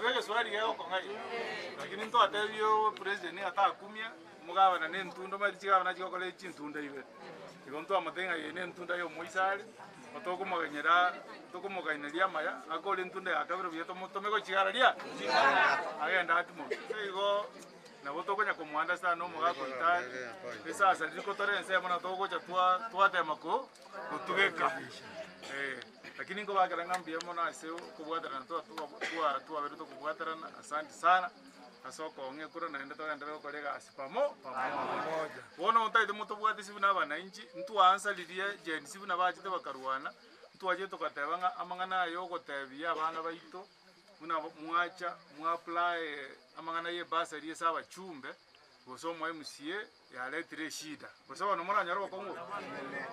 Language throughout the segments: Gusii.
Nabo egeswahili gegokong'aina. Lakini ntwatebie opresident ng'a takumia, omogabana na entunda omanyete chigabana chigokora chintunda ibere. Igo ntwamotebia ng'a eye na entunda ya omoisare, tokomogenyera tokomogaineria amaya, akore entunda ya kabere buya tomotome gochia araria agende atimoke. Ase igo nabo tokonya komoanda sana omogaka oito are, esasa riria kotore ensemo nabo togocha twa twatema ko gotugeka eh. Lakini nkobakera ng'a mbuya mono ase okobwaterana twa twa twa twabeire tokobwaterana, asante sana. Ase okong'a ekura naende togenderere gokora egasi pamo pamoja. Bono ntaete motobwate buna abanainchi, ntwaansa riria Gen Z buna bachete bakarwana, ntwachete togateba ng'a amang'ana aya ogotebia abana baito buna mwacha mwa apply amang'ana ya ebursary ase abachumbe, gose omo MCA yaretire eshida. Gose bono moranyore obokong'u obo?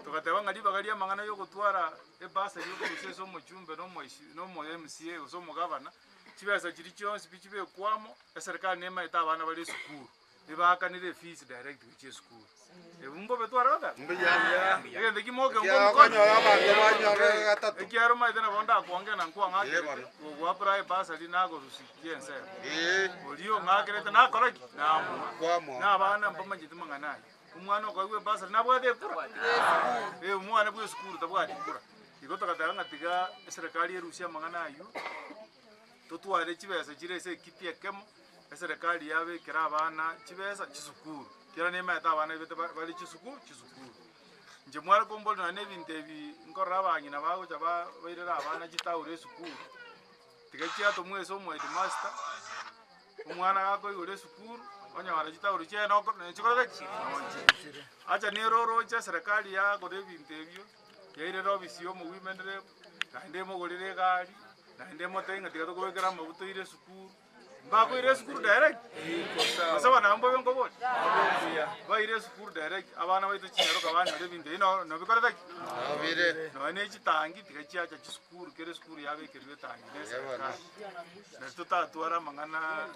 Togateba ng'a ribaga ri'amang'ana ya ogotwara ebursary okorusia ase omochumbe na omoisi na omo MCA gose omogavana, Chibesa chiria chionsi pi chibekwamo, eserikari nemaete abana bare esukuru, ebaakanere efees direct gochia esukuru. Ebu mbobe tware goteba? Mbuya. Egento ki moke Ekiagera okonyora abanto banyora gatato. Ekiagera omanyete nabo ndakwongea na Ee, nkwang'akerete, bono. gogo apply ebursary nagorusikia ensemo. Ee. Oria ong'akerete nakora ki? Namoa. Kwamoa. Na abana mbamanyeti mang'ana aya. Omwana okoegwa ebursary nabwate ekura? Ee, omwana bwa esukuru tabwati kura. Igo togateba ng'a tiga eserekari erusie amang'ana aywo, totware chibesa chire ase ekiti ekemo, eserekari yabekera abana chibesa chisukuru, ekiagera nimaete abana baito bare chisuku chisukuru. Inche mware komboria nonye na ebinto ebi nkorora abang'ina bagocha ba bairera abana chitauro esukuru, tiga chiatomwa ase omoheadmaster, omwana gakoigora esukuru, onyora chitauro chiaye noko chikorete ki? Nonchire. Acha nere oroche eserekari yagora ebinto ebio. Yairera obisi y'omowomen rep, naende emogorere egari, naende emotebie ng'a tiga tokobekere amaguta oire esukuru. Mbakoira esukuru direct? Gose abana aba mbobe nkoboria? Baire esukuru direct, abana baito chinyaroka banyora ebinto ebi no nobikorete ki? Nobire. Nonya ne chitangi tiga chiacha chisukuru, kera esukuru yabekerwa etangi na eserekari. Nari totatware amang'ana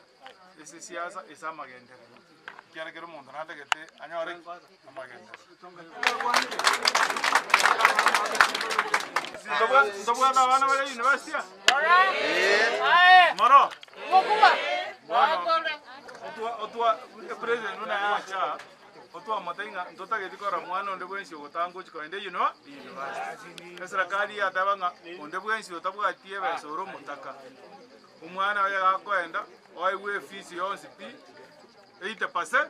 ase esiasa ase amagenderero. Ekiagera kera omonto natagete anyore ki? Amagenderero. Ntobwate abana bare university aa? Moro? Bono otwa otwa epresident buna yacha aa, otwamotebia ng'a ntotageti korora mwana onde bwensi ogotanga gochia kogenda university. Eserekari yateba ng'a onde bwensi otabwati ebesa ore omotaka, omwana oye gakoenda oegwe efees yonsi pi. 80%,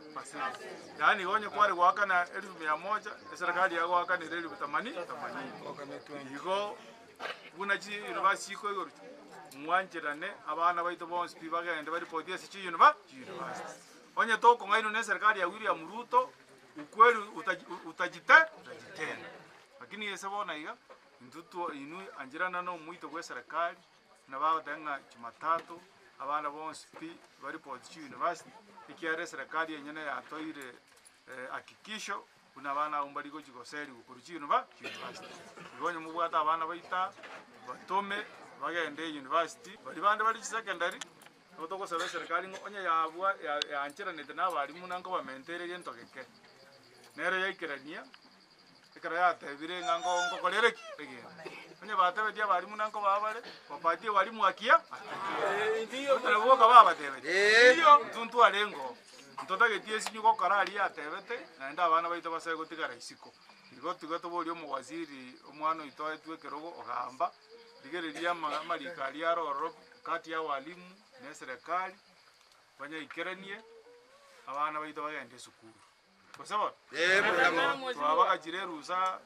yaani igo onye kware goakana elifu mia moja, eserikali yagoakanera elifu tamani themanini. Igo buna chiuniversity chikoigorwa mwancherane abana baito bonsi pi bagende baripoti ase chiuniva chiuniversity. Onye tokong'ainwa na eserikali ya William Ruto, ukweli utaji utajite utajitenga. Lakini ase bono iga, intwe twa inwe ancherana na omoito bwa eserikali. Buna bagoteba ng'a Jumatatu abana bonsi pi baripoti chiuniversity, ekiagera eserekari enyene yatoire hakikisho buna abana abwo mbari gochi goserigwa korwa chiuniva chiuniversity. Igo onye mobwate abana baito aa, batome bagende university, baria bande bare chisecondary, nigo togosaba eserekari ng'a onye yabwa yaancheranete na abalimu na nkobamentere egento geke, nere yaikerania. Ekero yatebire ng'a ngo ngokorere ki? Egento. Onye batebetie abalimu na nkobaa bare, bapatie walimu akia akia. Nabo boka babatebetie. Intwe ntwarenge oo. Ntotageti esinyo gokora aria yatebete, naende abana baito basae gotigara isiko. Igo tiga toborie omowaziri omwana oito aetwe ekerogo ogamba, rigereria ama amariko aria are ororo kati ya walimu na eserekari, banyaikeranie, abana baito bagende esukuru. Gose bono? Twabagachire erusa,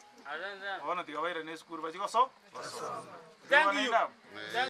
bono tiga bairane esukuru bachie goso gosoma. Thank you.